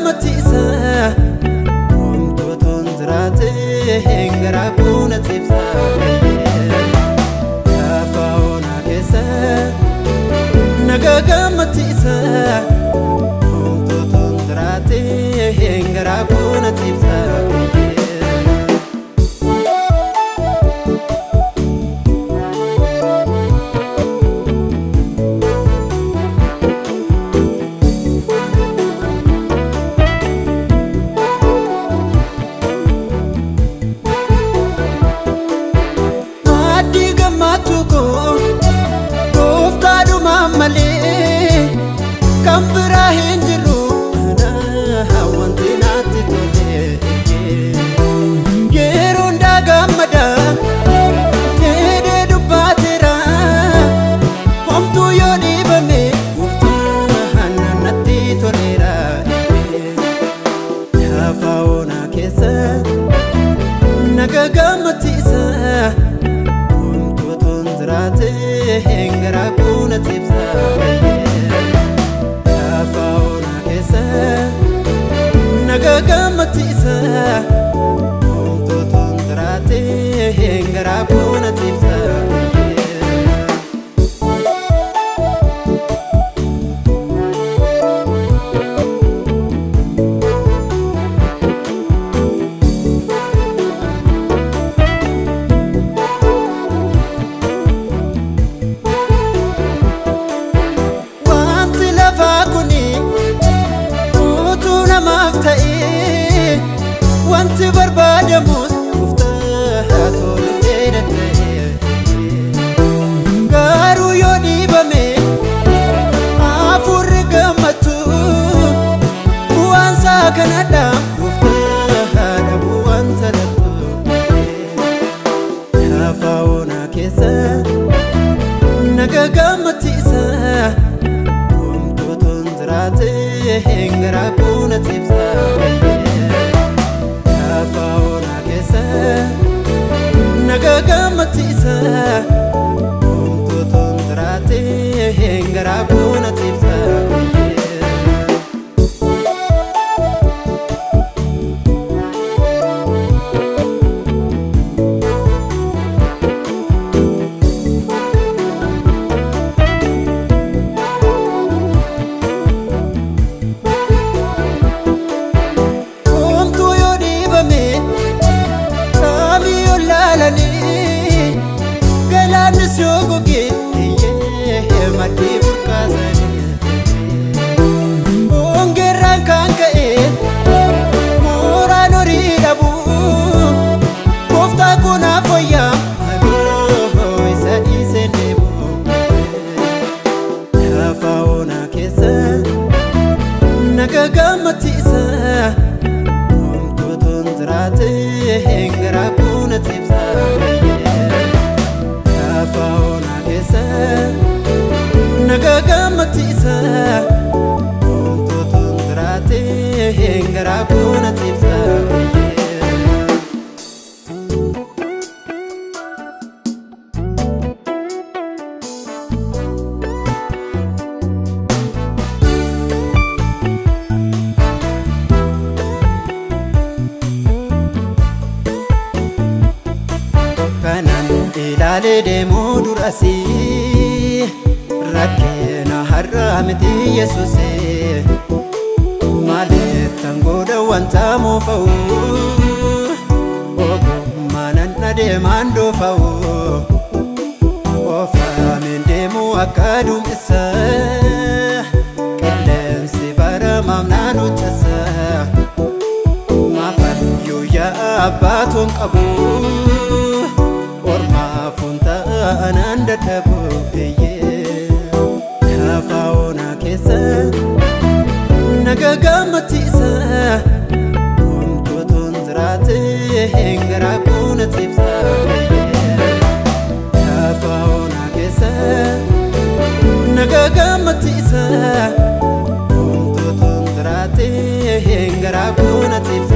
gammachiisa Homtootoon jiraate garaa koona cibsa Lafa onaa keessa nagaa gammachiisa Homtootoon jiraate garaa koona cibsa. Kan biraa hin jiru wanti natti tole yeroo hundaa gammada jedhee dubbateera homtuu yoo dhiibame gooftaan natti toleera lafa onaa keessa nagaa gammachiisa homtootoon jiraate garaa koona cibsa. Nagaa gammachiisa homtootoon jiraate garaa koona cibsa. Wanti lafaa kuni utuu namaaf ta'ee wanti barbaadamus gooftaa tolu fedha ta'e garuu yoo dhiibame hafuurri gammachuu bu'aan isaa kanadha gooftaa dhabuu wanta dhabdu lafa onaa keessa nagaa gammachiisa homtootoon jiraate garaa koona cibsa. Lafa onaa keessa nagaa gammachiisa homtootoon jiraate garaa koona cibsa. Galaannis yoo goge maddii burqaasanii hongeerraan kan ka'e mooraan horii dhabu gooftaa kunaaf wayyaa maaloo isa dhiisee deemu lafa onaa keessa nagaa gammachiisa homtootoon jiraate garaa koona cibsa. Lafa onaa keessa nagaa gammachiisa homtootoon jiraate garaa koona cibsa. Kanan ilaalee deemuu durasii rakkina har'a miti Yesuusee maaliif godha wanta moofa'u ogummaan adeemaan doofa'u oofameen deemuu akka duumessa qilleensi baramaaf naannoo cessa maafan yoo yaa abbaatuun qabu. Ormaaf anaan dadhabu lafa onaa keessa nagaa gammachiisa homtootoon jiraate garaa koona cibsa lafa onaa keessa nagaa gammachiisa homtootoon jiraate garaa koona cibsa.